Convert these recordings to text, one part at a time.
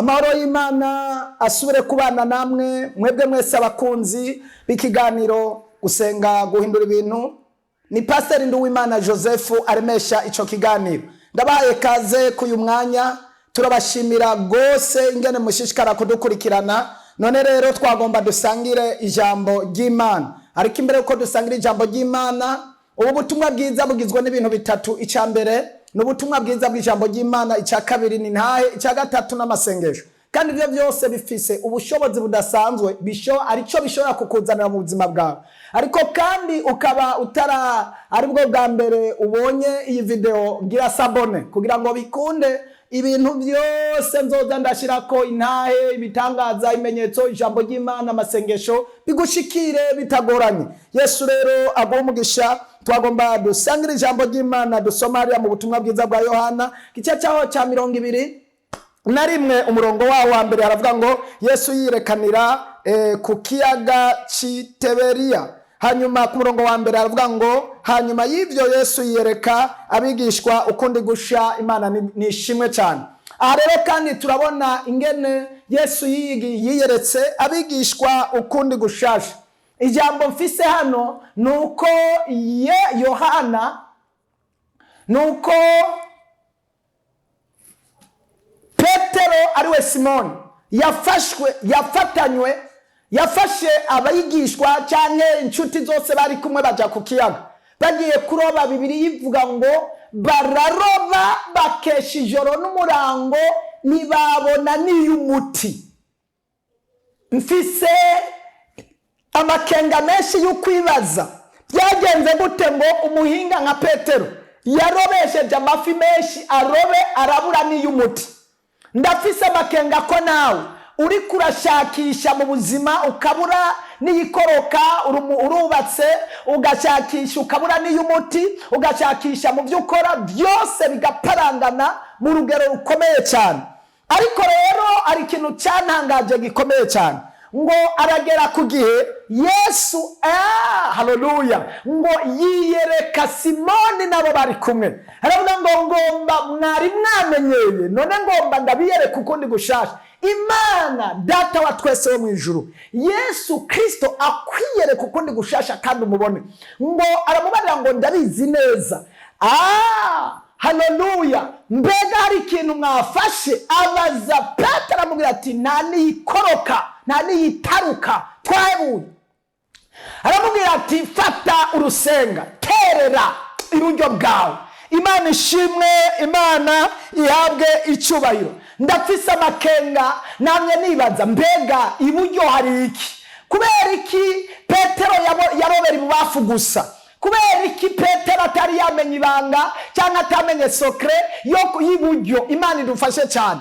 Amahoro y'Imana asubire kubana namwe mwebwe mwese abakunzi b'ikiganiro Gusenga Guhindura Ibintu. Ni Pasiteri Nduwimana Joseph aremesha ico kiganiro. Ndabahaye kaze k'uyu mwanya. Turabashimira rwose ingene mushishikara kudukurikirana. None rero twagomba dusangire ijambo ry'Imana, ariko imbere yuko dusangira ijambo ry'Imana, ubu butumwa bwiza bugizwe n'ibintu bitatu. Icya mbere ni ubutumwa bwiza bw'ijambo ry'Imana, icya kabiri ni ntahe, icya gatatu n'amasengesho. Kandi ibyo byose bifise ubushobozi budasanzwe bisho aricyo bishobora kukuzanira mu buzima bwawe. Ariko kandi ukaba utara aribwo bwa mbere ubonye iyi video, gira s'abonner kugira ngo bikunde ibintu byose nzoza ndashirako, intahe, ibitangaza, ibimenyetso, ijambo ry'Imana, amasengesho, bigushikire bitagoranye. Yesu rero aguhe umugisha. Twagomba dusangire ijambo ry'Imana dusoma hariya mu Butumwa Bwiza bwa Yohana, igice cyaho cya 21, umurongo wawo wa mbere. Haravuga ngo Yesu yirekanira ku kiyaga cy'i Teberiya. Hanyuma ku murongo wa mbere haravuga ngo: "Hanyuma y'ibyo Yesu yiyereka abigishwa ukundi gusha." Imana ni ishimwe cyane. Aha rero kandi turabona ingene Yesu yiyeretse abigishwa ukundi gushasha. Ijambo mfise hano ni uko ye Yohana, ni uko Petero, ariwe Simoni, yafashwe, yafatanywe, yafashe abayigishwa cyangwa inshuti zose bari kumwe, bajya ku kiyaga bagiye kuroba. Bibiliya ivuga ngo bararoba bakesha ijoro n'umurango, ntibabona n'iy'umuti. Mfise amakenga menshi y'ukwibaza byagenze gute ngo umuhinga nka Petero yarobesheje amafi menshi, arobe arabura n'iy'umuti. Ndafise amakenga ko nawe uri kurashakisha mu buzima ukabura n'iyikoroka. Urubatse, ugashakisha ukabura n'iy'umuti, ugashakisha mu byo ukora byose bigaparangana mu rugero rukomeye cyane. Ariko rero hari ikintu cyantangaje gikomeye cyane, ngo aragera ku gihe Yesu, haleluya, ngo yiyereka Simoni nabo bari kumwe. Aravuga ngo: "Ngomba mwari mwamenyeye, none ngomba ndabiyereka ukundi gushasha." Imana Data wa twese wo mu ijuru, Yesu Kirisito, akwiyereka ukundi gushasha kandi umubone. Ngo aramubarira ngo: "Ndabizi neza." Haleluya! "Mbega hari ikintu mwafashe?" abaza Petero. Aramubwira ati: "Nta n'iyikoroka, nta n'iyitaruka twahebuye." Aramubwira ati: "Fata urusenga, terera iburyo bwawe." Imana ishimwe, Imana ihabwe icyubahiro. Ndafise amakenga, namwe nibaza: mbega iburyo hari iki? Kubera iki Petero yarobera ibubafu gusa? Kubera iki Petero atari yamenye ibanga cyangwa atamenye secret yo y'iburyo? Imana idufashe cyane.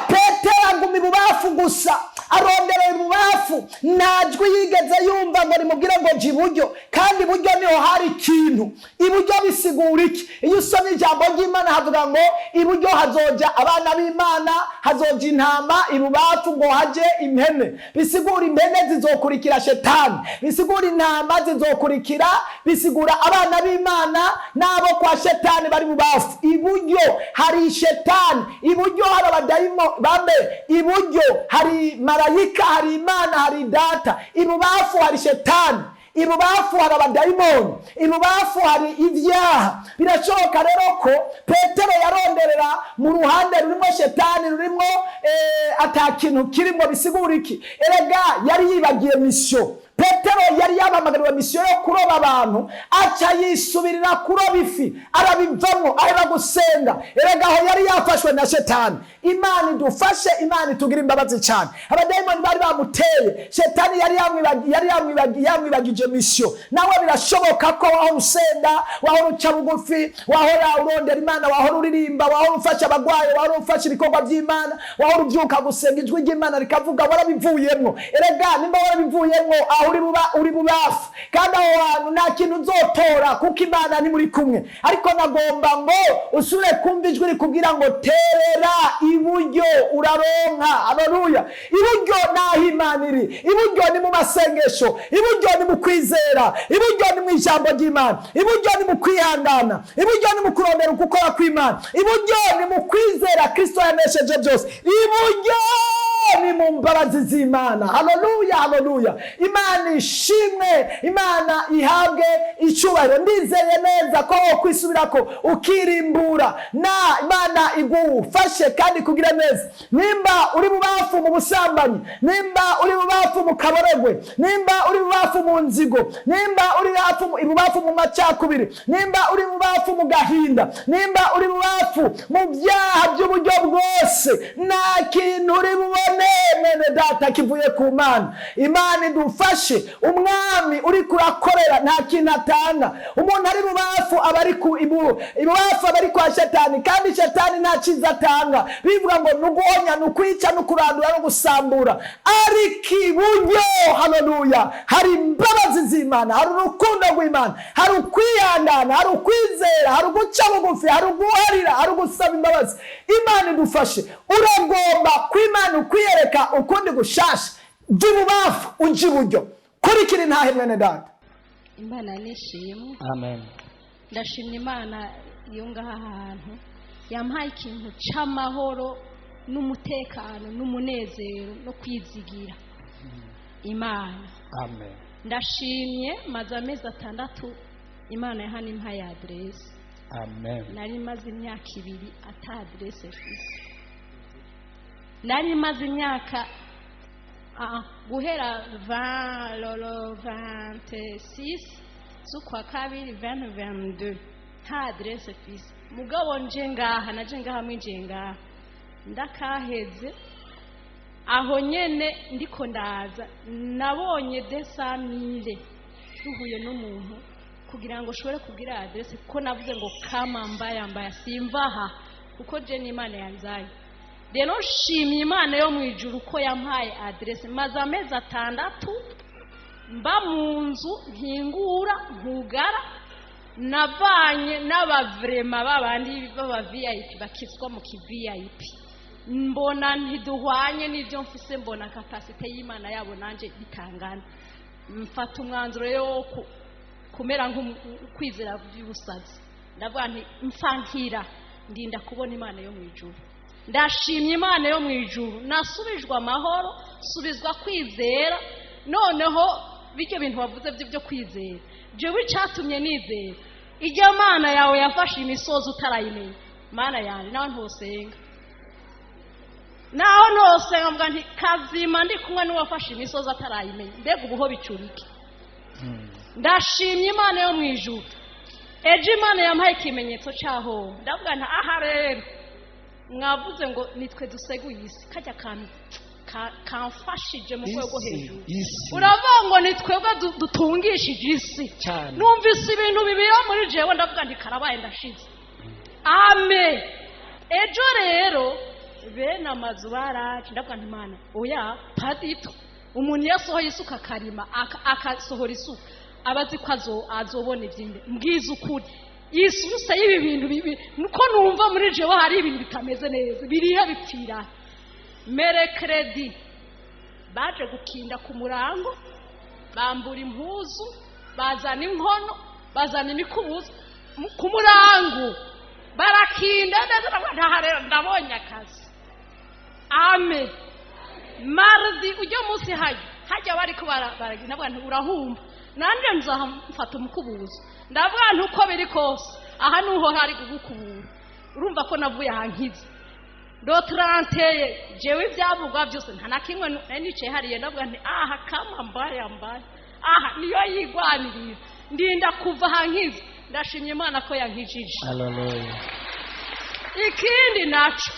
Petero aguma ibubafu gusa, arondera ibubafu. Nta jwi yigeze yumva ngo rimubwire ngo jya iburyo, kandi iburyo niho hari ikintu. Iburyo bisigura iki? Iyo usomye ijambo ry'Imana havuga ngo iburyo hazoja abana b'Imana, hazoja intama, ibubafu ngo haje impene. Bisigura impene zizokurikira shetani, bisigura intama zizokurikira, bisigura abana b'Imana n'abo kwa shetani bari bubafu. Iburyo hari shetani, iburyo hari abadayimo bambe, iburyo hari marayika, hari Imana, hari Data. Ibubafu hari shetani, ibubafu hari abadayimoni, ibubafu hari ibyaha. Birashoboka rero ko Petero yaronderera mu ruhande rurimo shetani, rurimo ata kintu kirimo. Bisigura iki? Erega yari yibagiye mission. Petero yari yahamagariwe mission yo kuroba abantu, aca yisubirira kuroba ifi, arabivamo, ahera gusenga. Erega aho yari yafashwe na shetani. Imana idufashe, Imana itugire imbabazi cyane. Abadayimoni bari bamuteye, shetani yari yamwibagije mission. Nawe birashoboka ko wahora usenga, wahora uca bugufi, wahora urondera Imana, wahora uririmba, wahora ufasha abagwayi, wahora ufasha ibikorwa by'Imana, wahora ubyuka gusenga, ijwi ry'Imana rikavuga, warabivuyemwo. Erega nimba warabivuyemwo, aho Uri bubafu, kandi aho hantu nta kintu uzotora kuko Imana ntimuri kumwe. Ariko nagomba ngo usubire kumva ijwi rikubwira ngo terera iburyo, uraronka. Haleluya! Iburyo naho Imana iri, iburyo ni mu masengesho, iburyo ni mu kwizera, iburyo ni mu ijambo ry'Imana, iburyo ni mu kwihangana, iburyo ni mu kurondera ugukora kw'Imana, iburyo ni mu kwizera Kristo yanesheje byose, iburyo ni mu mbabazi z'Imana. Haleluya, haleluya! Imana ishimwe, Imana ihabwe icyubahiro. Ndizeye neza ko wo kwisubirako ukirimbura na Imana igufashe kandi kugira neza. Nimba uri bubafu mu busambanyi, nimba uri bubafu mu kaboregwe, nimba uri bubafu mu nzigo, nimba uri bubafu mu macakubiri, nimba uri bubafu mu gahinda, nimba uri bubafu mu byaha by'uburyo bwose, nta kintu uri bubone, mwene data, kivuye ku Mana. Imana idufashe. Umwami uri kurakorera nta kintu atanga. Umuntu ari bubafu aba ari ku ibubafu, aba ari kwa Shetani, kandi Shetani nta cyiza atanga. Bivuga ngo ni uguhonya, ni ukwica, no kurandura no gusambura. Ariko iburyo, haleluya, hari imbabazi z'Imana, hari urukundo rw'Imana, hari ukwihangana, hari ukwizera, hari uguca bugufi, hari uguharira, hari ugusaba imbabazi. Imana idufashe. Uragomba kw'Imana ukwiyereka ukundi gushasha. Jya ibubafu ujya iburyo. Kurikira intahe, mwene data. Imana nishimwe. Amen. Ndashimye Imana iyo ngaha hantu yampaye ikintu cy'amahoro n'umutekano n'umunezero no kwizigira Imana. Amen. Ndashimye, maze amezi 6 Imana yahana impaye aderesi. Amen. Nari maze imyaka 2 ata aderesi mfise. Nari maze imyaka guhera loro 26 z'ukwa kabiri 2022 nta aderesi mfise. Mugabo nje ngaha, naje ngaha, mwinjiye ngaha ndakaheze. Aho nyene ndiko ndaza nabonye 200 000, duhuye n'umuntu kugira ngo ushobore kugira aderesi, kuko navuze ngo kama mbaya mbaya simvaha, kuko je n'Imana yanzaye. Rero nshimye Imana yo mu ijuru ko yampaye aderesi. Maze amezi 6 mba mu nzu nkingura nkugara, navanye n'abavrema babandi b'aba VIP bakizwa mu ki VIP, mbona ntiduhwanye n'ibyo mfise, mbona capacité y'Imana yabo nanje bitangana. Mfata umwanzuro rero wo kumera nk'ukwizera by'ubusazi. Ndavuga nti mfa ndinda kubona Imana yo mu ijuru. Ndashimye Imana yo mu ijuru, nasubijwe amahoro, subizwa kwizera. Noneho bijyo bintu wavuze byo kwizera, jewe icyatumye nizera ijya Mana yawe yafashe imisozi utarayimenya. Mana yanjye, nawe ntusenga, naho ntusenga, mvuga nti kazima ndi kumwe n'uwafashe imisozi atarayimenya. Mbega ubuho bicurike! Ndashimye Imana yo mu ijuru. Ejo Imana yampaye ikimenyetso cyaho. Ndavuga nti aha rero mwavuze ngo nitwe duseguye isi, kajya kantu kamfashije mu rwego hejuru. Isi. Uravuga ngo ni twebwe dutungishije isi. Cyane. Numvise ibintu bibira muri jewe, ndavuga nti karabaye, ndashize. Ame ejo rero bene amazu baraje. Ndavuga nti Mana, oya padito. Umuntu iyo asohoye isuka akarima, akasohora isuka, aba azi ko azobona ibyinde. Mbwiza ukuri, isuruse y'ibi bintu bibi nuko numva muri jewe hari ibintu bitameze neza, biriya bipfira. Mercredi baje gukinda ku murango, bambura impuzu, bazana inkono, bazana imikubuzo ku murango, barakinda neza. Ndavuga ntaha rero ndabonye akazi. Ame mardi ujya munsi hajya hajya bariko baragira. Ndavuga nti urahumba, nanje nzaha mfata umukubuzo. Ndavuga nti uko biri kose aha nuho hari kugukubura. Urumva ko navuye aha nkize le 31. Jewe ibyavugwa byose nta na kimwe nari nicaye hariya. Ndavuga nti aha kama mbaya mbaya, aha niyo yigwanirira, ndinda kuva aha nkize. Ndashimye Imana ko yankijije. Hallelujah. Ikindi naco,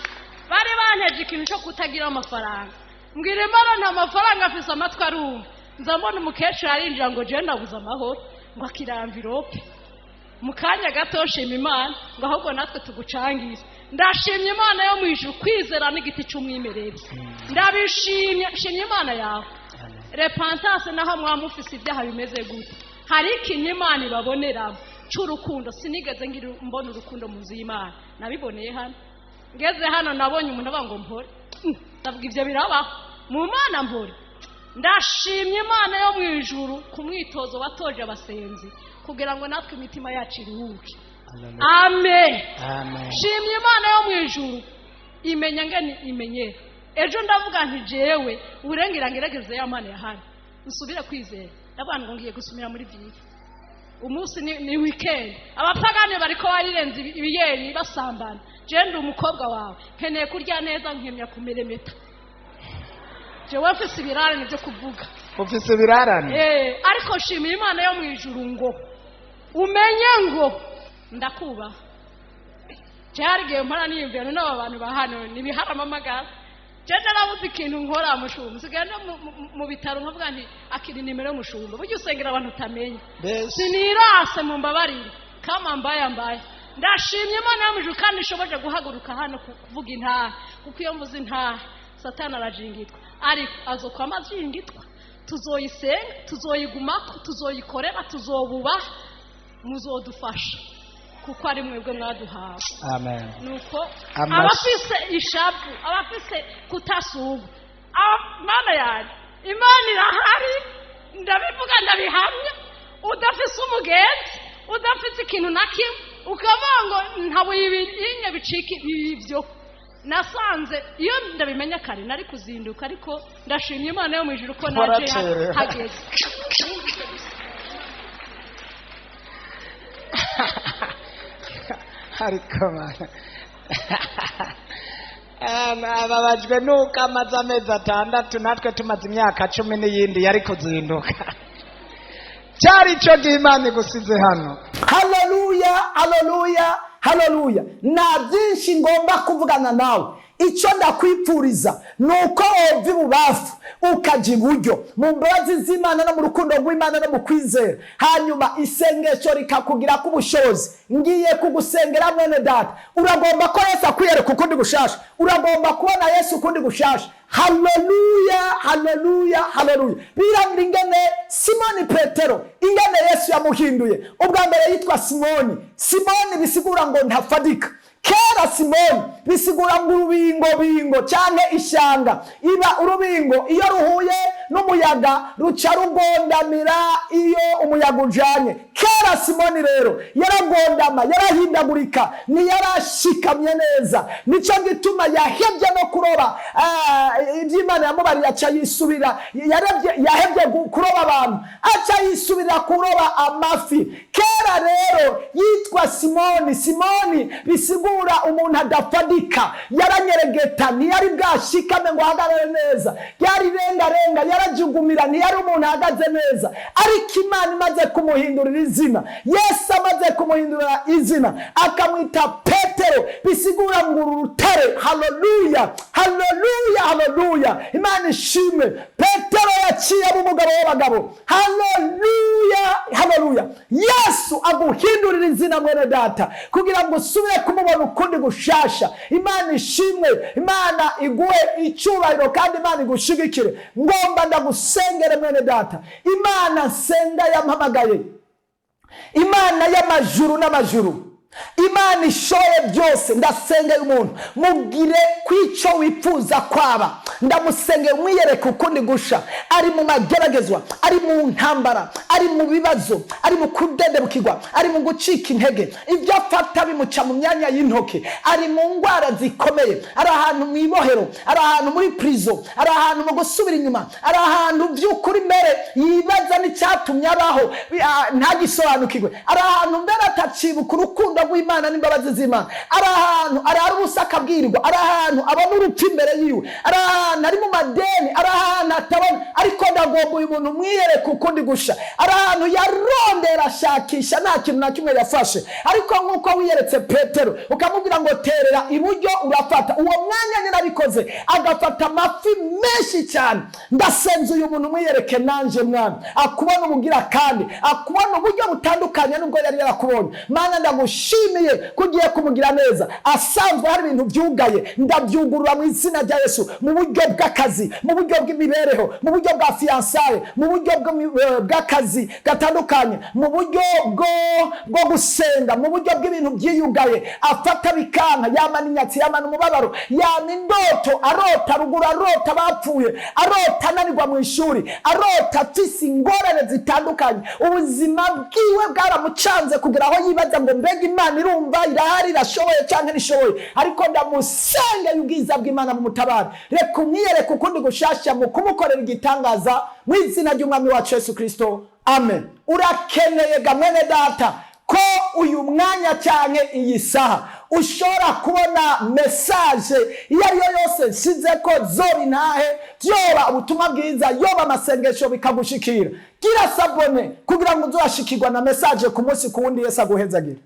bari banteje ikintu cyo kutagira amafaranga. Mbwira Imana nta mafaranga afise, amatwi arumva. Nza mbona umukecuru arinjira ngo jewe ndabuze amahoro, ngo akira enveloppe mu kanya gato. Nshima Imana ngo ahubwo natwe tugucangire. Ndashimye Imana yo mu ijuru. Kwizera n'igiti cy'umwimerere. Ndabishimye, nshimye Imana yawe. Amen. Repentance, naho mwaba mufise ibyaha bimeze gute, hari ikintu Imana ibaboneramo cy'urukundo. Sinigeze ngira mbona urukundo mu nzu y'Imana, nabiboneye hano. Ngeze hano nabonye umuntu avuga ngo mpore. Ndavuga, ibyo birabaho mu Mana? Mpore. Ndashimye Imana yo mu ijuru ku mwitozo watoje abasenzi kugira ngo natwe imitima yacu iruhuke. Amen. Amen. Shimye Imana yo mu ijuru imenya ngeni imenyera. Ejo ndavuga nti jewe uburengira ngerageze ya Mana ya hano, nsubire kwizera. Ndavuga ngo ngiye gusumira muri ville, umunsi ni weekend, abapagani bariko barirenza ibiyeri basambana. Je ndi umukobwa wawe, nkeneye kurya neza, nkemya kumeremeta. Jewe mfise ibirarane byo kuvuga. Ufise ibirarane. Ariko nshimiye Imana yo mu ijuru ngo umenye ngo ndakubaha. Cyari igihe mpora niyumvira none aba bantu ba hano nibiharamamagara. Je narabuze ikintu nkora, mushumba. Nsigaye no mu bitaro nkavuga nti akiri nimero y'umushumba. Burya usengera abantu utamenya. Mbese. Sinirase, mumbabarire, kama mbaya mbaya. Ndashimye Imana yo mu ijuru kandi ishoboje guhaguruka hano kuvuga intahe, kuko iyo mvuze intahe Satani arajingitwa, ariko azokwama ajingitwa. Tuzoyisenga, tuzoyigumako, tuzoyikorera, tuzobubaha. Muzodufasha kuko ari mwebwe mwaduhawe. Amen. Nuko Amashyi. abafise ishavu, abafise kutasugwa, Mana yanjye, Imana irahari, ndabivuga, ndabihamya. Udafise umugenzi, udafise ikintu na kimwe, ukavuga ngo ntabwo ibinye bicika ibyo. Nasanze iyo ndabimenya kare nari kuzinduka, ariko ndashimye Imana yo mu ijuru ko naje Waracerewe. hageze. Ariko Mana, ababajwe nuko amaze amezi 6, natwe tumaze imyaka 10 n'iyindi. Yari kuzinduka, cyari cyo gihe Imana igusize hano. Haleluya, haleluya, haleluya! Nta byinshi ngomba kuvugana nawe. Icyo ndakwipfuriza ni uko wova ibubafu ukajya iburyo mu mbabazi z'Imana no mu rukundo rw'Imana no mu kwizera, hanyuma isengesho rikakugirako ubushobozi. Ngiye kugusengera, mwene data. Uragomba ko Yesu akwiyereka ukundi gushasha, uragomba kubona Yesu ukundi gushasha. Haleluya, haleluya, haleluya! Biranga ingene Simoni Petero, ingene Yesu yamuhinduye. Ubwa mbere yitwa Simoni. Simoni bisigura ngo ntafadika. Kera Simoni bisigura ngo urubingo bingo cyangwa ishyanga. Iba urubingo iyo ruhuye n'umuyaga ruca rugondamira iyo umuyaga ujanye. Kera Simoni rero yaragondama, yarahindagurika, ntiyarashikamye neza. Nicyo gituma yahebye no kuroba. Iby'Imana yamubariye aca yisubira, yahebye kuroba abantu, aca yisubira kuroba amafi. Kera rero yitwa Simoni. Simoni bisigura umuntu adafadika, yaranyeregeta, ntiyari bwashikame ngo ahagarare neza, yari rengarenga, yarajugumira, ntiyari umuntu ahagaze neza. Ariko Imana imaze kumuhindurira izina, Yesu amaze kumuhindurira izina akamwita Petero, bisigura ngo uru rutare. Haleluya, haleluya, haleluya! Imana ishimwe. Petero yaciye aba umugabo w'abagabo. Haleluya, haleluya! Yesu aguhindurira izina, mwene data, kugira ngo usubire kumubona ukundi gushasha. Imana ishimwe, Imana iguhe icyubahiro kandi Imana igushigikire. Ngomba ndagusengere, mwene data. Imana nsenga yampamagaye, Imana y'amajuru n'amajuru, Imana ishoboye byose, ndasengeye umuntu, mubwire kw'icyo wifuza kwaba. Ndamusengeye, umwiyereke ukundi gusha. Ari mu mageragezwa, ari mu ntambara, ari mu bibazo, ari mu kudedebukirwa, ari mu gucika intege, ibyo afata bimuca mu myanya y'intoki, ari mu ndwara zikomeye, ari ahantu mu ibohero, ari ahantu muri prison, ari ahantu mu gusubira inyuma, ari ahantu by'ukuri mbere yibaza n'icyatumye abaho ntagisobanukirwe, ari ahantu mbere atacibuka urukundo rw'Imana n'imbabazi z'Imana, ari ahantu arara ubusa akabwirwa, ari ahantu abona urupfu imbere yiwe, ari ahantu ari mu madeni, ari ahantu atabona. Ariko ndagomba uyu muntu mwiyereke ukundi gusha. Ari ahantu yarondera, ashakisha, nta kintu na kimwe yafashe. Ariko nk'uko wiyeretse Petero ukamubwira ngo terera iburyo urafata, uwo mwanya nyine abikoze agafata amafi menshi cyane, ndasenze uyu muntu mwiyereke nanje, Mwana, akubona ubugira kandi akubona uburyo butandukanye n'ubwo yari yarakubonye. Mana, ndagushimira. Ndagushimiye ko ugiye kumugira neza. Asanzwe hari ibintu byugaye, ndabyugurura mu izina rya Yesu, mu buryo bw'akazi, mu buryo bw'imibereho, mu buryo bwa fiançailles, mu buryo bw'akazi gatandukanye, mu buryo bwo gusenga, mu buryo bw'ibintu byiyugaye afata bikanka. Yamana inyatsi, yamana umubabaro, yama indoto, arota ruguru, arota bapfuye, arota ananirwa mu ishuri, arota afise ingorane zitandukanye. Ubuzima bwiwe bwaramucanze kugira aho yibaza ngo: "Mbega Imana irumva, irahari, irashoboye cyangwa ntishoboye?" Ariko ndamusengeye, ubwiza bw'Imana mu mutabare. Reka umwiyereke ukundi gushasha mu kumukorera igitangaza, mu izina ry'Umwami wacu Yesu Kirisito, amen. Urakeneye ga mwene data ko uyu mwanya cyane, iyi saha, ushobora kubona message iyo ari yo yose nsize ko zoba intahe, byoba ubutumwa bwiza, yoba amasengesho, bikagushikira. Gira s'abonner kugira ngo uzashikirwa na message ku munsi ku wundi. Yesu aguhezagire.